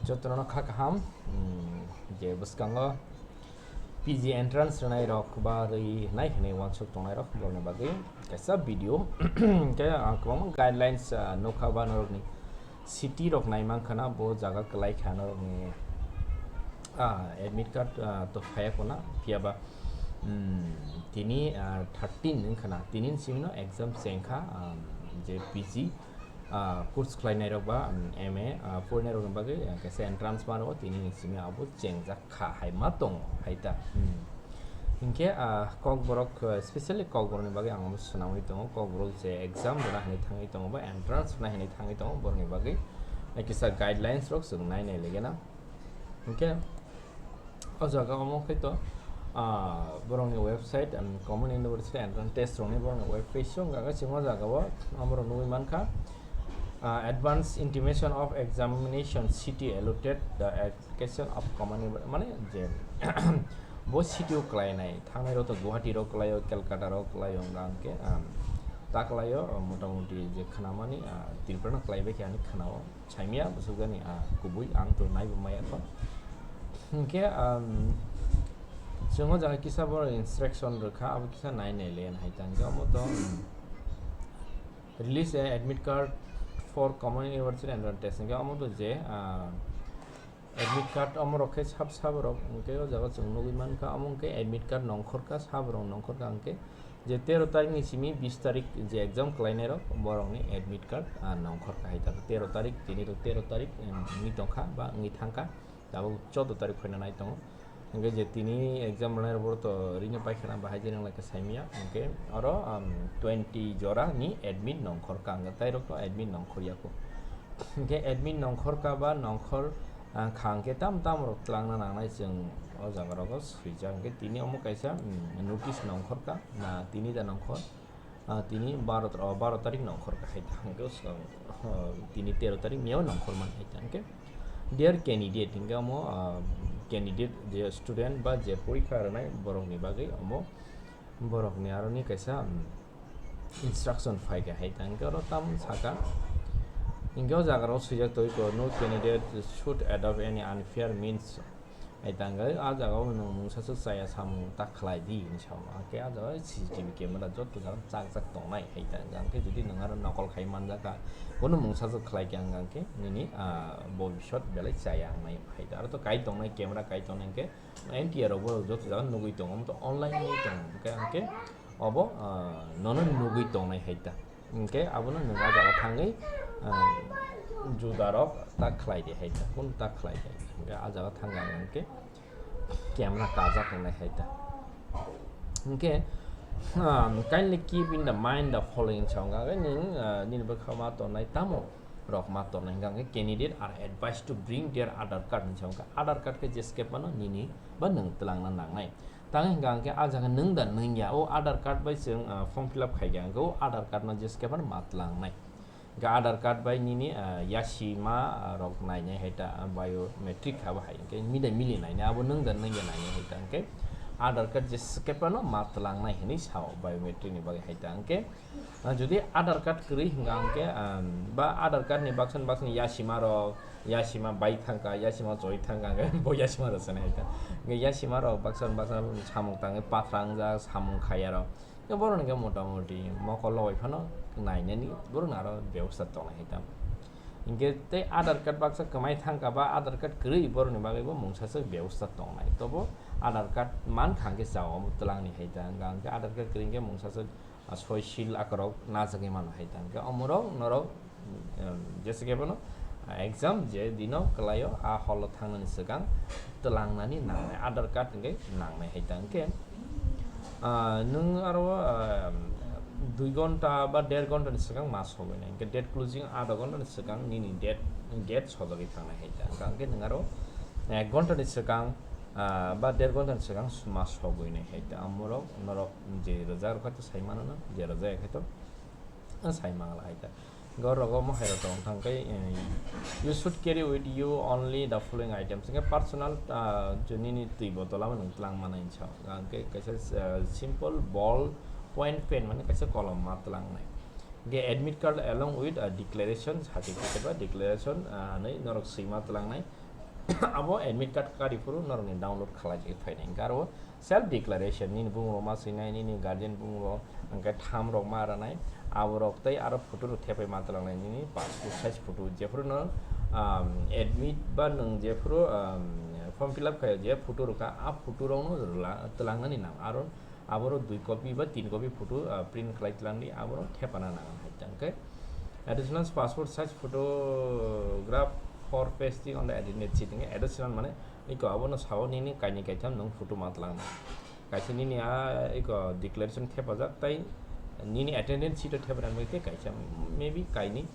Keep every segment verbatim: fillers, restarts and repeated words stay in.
Jotono kha kaham, mm, je bwskango P G entrance rwnai rok ba rwi nai hinwi uansuk tongnai rok borokni bagwi kaisa video. Khe, ah, kwbangma guidelines, ah, nukha ba norokni city rok nai mankha na, bo jaga kwlai kha norokni, ah, admit card, ah, to phaiya khuna, phiya ba, mm, tini, ah, thirteen wngkha na, tini ni simi no exam chengkha, ah, je P G, ah, course khlainai rok ba, um, M A, ah, porinai rokni bagwi, ah, kaisa entrance ma rwo, tini ni simi abo chengjak kha hai ma tongo hai ta. Hmm. Hinkhe, ah, Kokborok, ah, specially Kokborokni bagwi ang omo swnamwi tongo, Kokborok je exam rwna hinwi thangwi tongo ba entrance rwna hinwi thangwi tongo, borokni bagwi, ah, kisa guidelines rok chwng nai nai legena. Hinkhe, o jaga omo khe to, ah, borokni website, um, Common University Entrance Test rokni borokni web page o wngkha khe chwng o jaga o omo rok nugwi mankha, ah, Advance Intimation of Examination City Allotted the Application of Common University, mane je bo city o kwlainai, thangnai rok to Guwahati rok kwlaio, Calcutta rok kwlaio, wngkha hwnkhe, um, ta kwlaio, motamoti je khnamani, ah, Tripura no kwlaibai khe ani khnao. Saimya bwswk jani, ah, kubui ang to naibo maya kho. Hinkhe, um, chwng o jaga kisa borok instruction rwkha, abo kisa nai nai le hai ta. Hinkhe omo to, um, release a admit card for common university entrance test. Hinkhe omo to je, ah, admit card omo rok khe sab sab rok hinkhe o jaga chwng nugwi mankha, omo hinkhe admit card nongkhor kha, sab rok nongkhor kha hinkhe je tero tarik ni simi bis tarik je exam kwlainai rok, borok ni admit card, ah, nongkhor kha hai ta. Tero tarik, tini to tero tarik, em, wngwi tongkha ba wngwi thangkha, tabuk choudo tarik phaina nai tongo. Hinkhe je tini exam rwnai rok, borok to rino paikha na, bahai je nang lai khe saimya. Hinkhe oro, um, twenty jora ni admit nongkhor kha, hinkhe tai rok to admit nongkhor ya kho. Hinkhe admit nongkhor kha ba nongkhor, ah, kha hinkhe tam tam rok twlangna nangnai chwng o jaga rogo swijak. Hinkhe tini omo kaisa, um, notice nongkhor kha, na tini da nongkhor, ah, tini baro, oh, baro tarik nongkhor kha hai ta. Hinkhe swkang, oh, tini tero tarik miyao nongkhor man hai ta. Hinkhe dear candidate, hinkhe omo, ah, candidate je student ba je porikha rwnai borokni bagwi omo borokni aroni kaisa, um, instruction phaikha hai ta. Hinkhe oro tam saka, hinkhe o jaga rok swijak tongwi kho, "No candidate should adopt any unfair means." Hai ta hwnkhe a jaga o nwng mungsa swk chaya samung ta khlai di hinwi sao. Hinkhe a jaga o C C T V camera joto jaga chak chak tongnai hai ta hwnkhe, hinkhe jodi nwng aro nokol khai manjak kha, bono mungsa swk khlai kha hwnkhe nini, ah, bobisot belai chaya wngnai hai ta. Aro to kai tongnai, camera kai tongnai hinkhe N T R rok bo joto jaga nugwi tongo, omo to online nugwi tongo, hinkhe, hinkhe obo, ah, nono nugwi tongnai hai ta. Hinkhe abono nwng a jaga thangwi, ah, juda rok ta khlai di hai ta, kunu ta khlai di hai ta. Hinkhe a jaga thangwi ang hinkhe camera kajak wngnai hai ta. Hinkhe, ah, kindly keep in the mind the following, sa wngkha khe nwng, ah, nini bwkha ma tongnai tamo rok ma tongnai, hwnkha khe candidate are advised to bring their Aadhaar card hinwi sa wngkha. Aadhaar card khe jeskhe phano nini ba nwng twlangna nangnai. Tang hwnkha khe a jaga nwng da nwng ya, o Aadhaar card bai chwng, ah, form fill up khai kha, hwnkhe o Aadhaar card no jeskhe phano ma twlangnai. Hwnkhe Aadhaar card bai nini, ah, yasima, ah, rok nainai hai ta, ah, biometric abo hai, hwnkhe mide mili nainai, abo nwng da nwng ya nainai hai ta, hwnkhe Aadhaar card jeskhe phano ma twlangnai hinwi sao biometric ni bagwi hai ta, hwnkhe Ah, jodi Aadhaar card kwrwi hwnka hwnkhe, um, ba Aadhaar card ni baksa ni baksa ni yasima rok, yasima bai thangkha, yasima choi thangkha hwnkhe bo yasima rok sanai hai ta. Hwnkhe yasima rok baksa ni baksa samung tangwi pathra wngjak, samung khaiya rok. Hwnkhe borok hwnkhe motamoti mokol logoi phano nainani borok no aro bebosta tongnai hai ta. Hwnkhe tei Aadhaar card baksa kwmai thangkha ba Aadhaar card kwrwi borok ni bagwi bo mungsa swk bebosta tongnai. Tobo Aadhaar card mankha hwnkhe chao omo twlang ni hai ta. Hwnka hwnkhe Aadhaar card kwrwi hwnkhe mungsa swk ah, soi seal akorok najagwi mano hai ta. Hwnkhe omorok norok, em, jesa khe bono, ah, exam je dino kwlaio, a holo thangnani swkang twlangnani nangnai, Aadhaar card hwnkhe nangnai hai ta. Hwnkhe, ah, nwng aro, ah, dui ghonta ba der ghonta ni swkang ma sogwi nai. Hwnkhe date closing adha ghonta ni swkang nini date, gate sojagwi thangnai hai ta. Hwnkhe nwng aro ek ghonta ni swkang, ah, ba der ghonta ni swkang ma sogwi nai hai ta. Omorok norok je rwjak rwkha to sai mano na, je rwjak ya khe to, ah, sai mangla hai ta. Hwnkhe oro rogo mohai rok tong thang khe, eh, "You should carry with you only the following items." Hwnkhe personal, ah, je nini twi botol abo nwng twlang manai hinwi sa. Hwnkhe kaisa, ah, simple ball point pen, mane kaisa kolom ma twlangnai. Hwnkhe admit card along with a declaration certificate ba declaration, ah, hinwi norok swi ma twlangnai. Abo admit card kari phuru norokni download khlai jagwi phainai. Hwnkhe aro self declaration, nini bumung rok ma swinai, nini guardian bumung rok, hwnkhe tham rok ma ranai, abo rok tei aro photo rok thepai ma twlangnai, nini passport size photo, jephuru no, um, admit ba nwng jephuru, um, form fill up khaio je photo rok kha, a photo rok no rwla-, twlangnani nang. Aro aborok dui copy ba tin copy photo, ah, print khlai twlang di, aborok thepana nangan hai ta. Hwnkhe additional passport size photograph for pasting on the attendance sheet. Hwnkhe additional mane iko abono sao nini kainwi kaitham nwng photo ma twlang nai. Kaisa nini a iko declaration thepajak tei nini attendance sheet o thepanani bagwi tei kaisa, maybe kainwi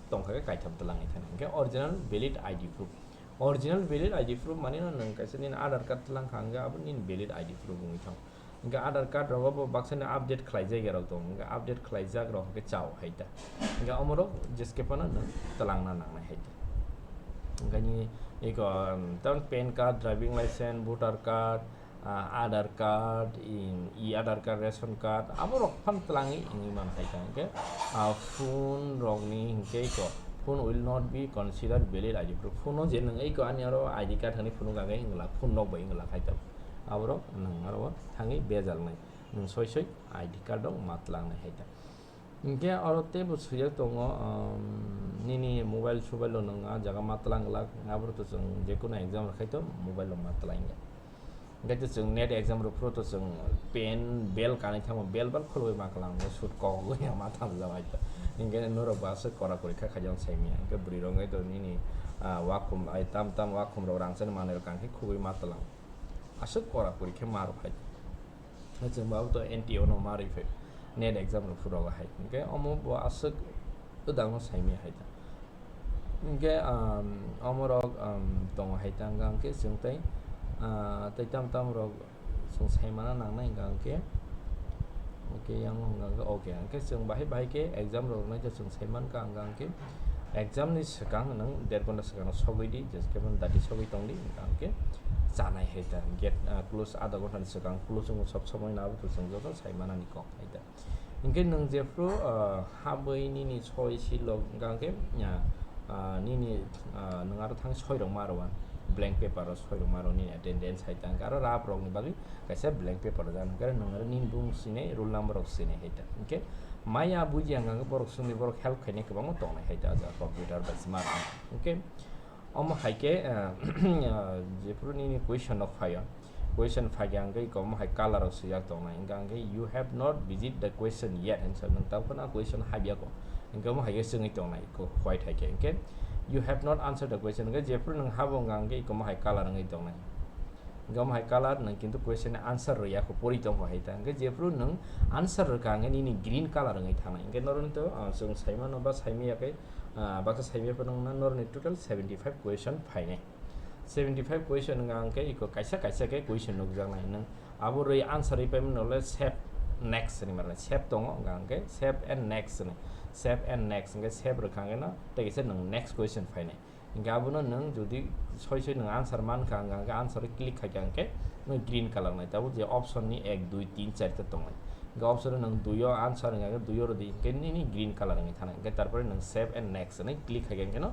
tongkha khe kaitham twlangwi thani. Hwnkhe original valid I D proof. Original valid I D proof mane no nwng kaisa nini Aadhaar card twlang kha hwnkhe abo nini valid I D proof wngwi thango. Hwnkhe Aadhaar card rogo bo baksa ni update khlai jak ya rok tongo, hwnkhe update khlai jak rok hwnkhe chao hai ta. Hwnkhe omo rok jeske phano nwng twlangna nangnai hai ta. Hwnkhe nini iko, um, tamoni pan card, driving license, voter card, ah, Aadhaar card, in, e-Aadhaar card, ration card, abo rok phano twlangwi wngwi mano hai ta. Hwnkhe, ah, phone rokni hwnkhe iko, phone will not be considered valid I D proof. Phone o je nwng iko ani aro I D card hinwi phunuk kha hwnkhe wngla, phone rok bai wngla hai ta. Aborok nwng aro thangwi bejalnai, nwng soi soi I D card rok ma twlangnai hai ta. Hwnkhe oro teibo swijak tongo, um, nini mobile sobailo nwng a jaga ma twlang glak, aborok to chwng jekunu exam rwkhai to mobile rok ma twlang ya. Hwnkhe to chwng net exam rwphuru to chwng pen bell kanwi thango, bell bell khulwi ma kwlang, hwnkhe sut kok wngya ma thangjak hai to. Hwnkhe norok bo aswk kora kori kha khaijak sai manya, hwnkhe bwrwi rok wngkhe to nini, ah, wakhum ai tam tam wakhum rok rangchakni manwi rok kankhe khugwi ma twlang. Aswk kora kori khe ma rok hai. Chwng bo abo to N T O no ma rwi phai. Net exam rok phuru rogo hai. Hwnkhe omo bo aswk twdang no sai manya hai ta. Hwnkhe, um, omo rok, um, tongo hai ta hwnkha hwnkhe chwng tei, ah, tei tam tam rok chwng sai mana nangnai hwnkha hwnkhe. Okay, yang hwnkha hwnkhe okay. Hwnkhe chwng bahai bahai khe exam rok rwnai khe chwng sai mankha hwnkha hwnkhe. Exam ni swkang nwng der ghonta swkang no sogwi di, jeske phano dati sogwi tong di, hwnkha hwnkhe chanai hai ta. Gate, ah, close adha ghonta ni swkang close wngwi sob somoi no abo to chwng joto sai manani kok hai ta. Hwnkhe nwng jephru, ah, habwi nini soi silok hwnkha hwnkhe, ah, ah, nini, ah, nwng aro thang soi rok ma rwwa, blank paper o soi rok ma rwwa nini attendance hai ta, hwnkhe aro rap rok ni bagwi kaisa blank paper rijak, hwnkhe nwng aro nini bumung swinai, roll number rok swinai hai ta. Hwnkhe maya buji hwnkha hwnkhe borok swngwi borok help khainai kwbangma tongnai hai ta, ah, computer bai se ma rwna. Hwnkhe omo hai khe, ah, ah, jephru nini question rok phaio, question phaikhe hwnkhe iko omo hai color rok swijak tongnai, hwnkha hwnkhe you have not visit the question yet hinwi sa nwng tabuk phano question habya kho, hwnkhe omo hai khe chwngwi tongnai iko white hai khe, hwnkhe you have not answered the question, hwnkhe jephru nwng habo hwnkha hwnkhe iko omo hai color wngwi tongnai. Hwnkhe omo hai color nwng kintu question ni answer rwya kho, pori tong kho hai ta. Hwnkhe jephru nwng answer rwkha hwnkhe nini green color wngwi thangnai. Hwnkhe noroni to, ah, chwng sai mano ba sai manya khe, ah, baksa sai manya phano wngna noroni total seventy five question phainai. Seventy five question wngkha hwnkhe iko kaisa kaisa khe question nukjaknai. Nwng abo rwi answer rwi paimani ulo save next hwnwi mano. Save tongo hwnkha hwnkhe save and next hwnwi. Save and next hwnkhe save rwkha hwnkhe no tei kaisa nwng next question phainai. Hingke abono nwng jodi soi soi nwng answer mankha, hingka hingke answer o click khaikha hingke nwng green colour nai, tabuk je option ni ek, dui, tin, char ta tongnai. Hingke option o nwng dui o answer hingka hingke dui o rwdi, hingke nini green colour wngwi thanai. Hingke tarpore nwng save and next hwnwi click khaikha hingke no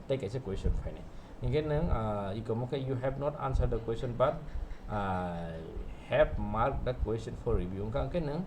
tei kaisa question phainai. Hingke nwng, ah, iko mo khe, "You have not answered the question but, ah, have marked the question for review." Hingka hingke nwng,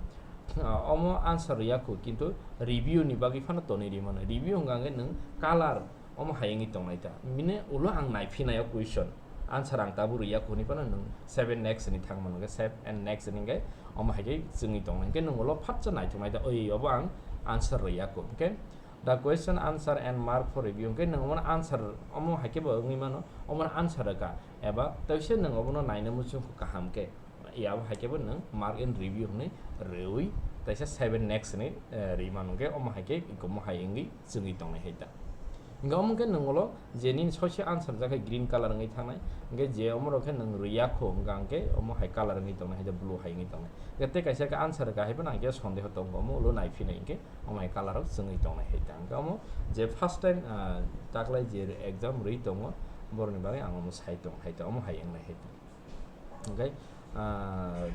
ah, omo answer rwya kho, kintu review ni bagwi phano tonwi rwi mano. Review hingka hingke nwng colour omo hai wngwi tongnai ta. Bini ulo ang naiphinai o question, answer ang tabuk rwya kho hwnwi phano nwng save and next hwnwi thang mano, hwnkhe save and next hwnwi hwnkhe omo hai khe chwngwi tongnai. Hwnkhe nwng ulo phatsa naithoknai ta, "Oi, obo ang answer rwya kho." Hwnkhe the question answer and mark for review, hwnkhe nwng omono answer, omo hai khe bo wngwi mano, omono answer rwkha, eba teisa nwng obono naina muchung kho kaham khe. Yabo hai khe bo nwng mark and review hwnwi rwui, taisa save and next hwnwi, eh, rwi mano, hwnkhe omo hai khe iko mo hai wngwi chwngwi tongnai hai ta. Hingke omo khe nwng ulo je nini soise answer jak khe green colour wngwi thangnai, hingke je omo rok khe nwng rwya kho, hingka hingke omo hai colour wngwi tongnai, hai ta blue hai wngwi tongnai. Hingke tei kaisa khe answer rwkha hai phano ang khe sondeho tongo, omo ulo naiphinai hingke omo hai colour rok chwngwi tongnai hai ta. Hingke omo je first time, ah, taklai je exam rwi tongo, borokni bagwi ang omo sai tong hai ta, omo hai wngnai hai ta. Hingke, ah,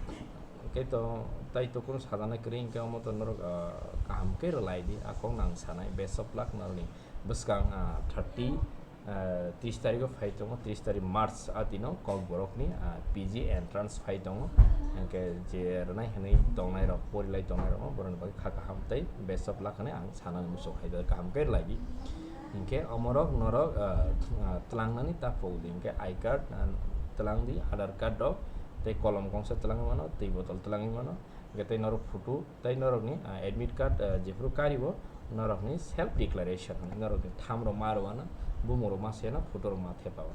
hingke to tai to kunu sajana kwrwi, hingke omo to norok, ah, kaham khe rwlai di, a kok nang sanai, best of luck norokni bwskang, ah, thirty, ah, tris tarikh o phai tongo, tris tarikh March, a dino Kokborok ni, ah, P G entrance phai tongo. Hingke je rwnai hinui tongnai rok, porilai tongnai rok no borok ni bagwi kha kaham tei best of luck hinui ang sanani muchung hai, kaham khe rwlai di. Hingke omorok norok, ah, ah, twlangnani ta pok di, hingke I card, ah, twlang di, Aadhaar card rok tei kolom kongsa twlangwi mano, twi botol twlangwi mano. Hingke tei norok photo, tei norokni, ah, admit card, ah, jephuru karibo, norokni self declaration, norokni thamrok ma rwano, bumungrok ma seno, photorok ma thepao.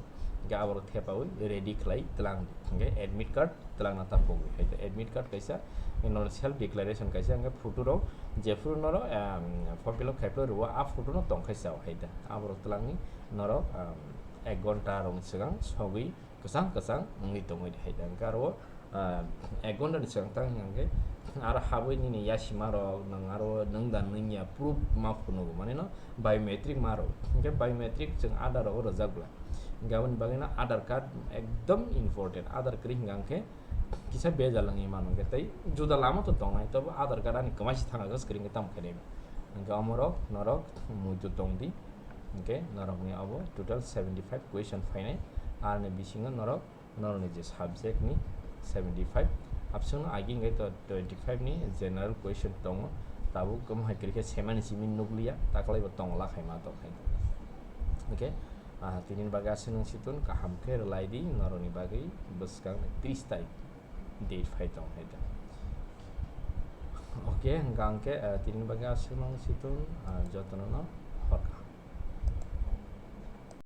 Hingke aborok thepawi ready khlai twlang di. Hingke admit card twlangna ta pogwi. Hai admit card kaisa, norokni self declaration kaisa, hingke photorok jephuru norok, ah, form fill up khai phuru rwo, a photo no tong khai sao hai da. Aborok twlangni norok, ah, ek ghonta rokni swkang sogwi kwchang kwchang wngwi tongwi hai da. Hingke aro, ah, ek ghonta ni swkang tang hingke aro habwi nini yasima rok, nwng aro nwng da nwngya proof ma phunugo, mane no biometric ma rok. Hingke biometric chwng Aadhaar rogo rwjak bwla. Hingke aboni bagwi no Aadhaar card ekdom important. Aadhaar kwrwi hingka hingke kisa bejal wngwi mano hingke tei juda lama to tongnai, tobo Aadhaar card ani kwmaisi thangna gos kwrwi hingke tamo khe nai. Hingke omorok norok muitu tong di. Hingke norokni abo total seventy five question phainai. Aroni bisingo norok, norokni je subject ni seventy five, abswkno agi hingke to twenty five ni general question tongo. Tabuk omo hai kwrwi khe semani simi nukliya, taklai bo tong la khai ma tong khai. Hingke, ah, tini bagwi aswk nung si tun kaham khe rwlai di, norokni bagwi bwskang tris tarik date phai tong hai da. Oke, hingka hingke, ah, tini bagwi aswk nung si tun, ah, jotono no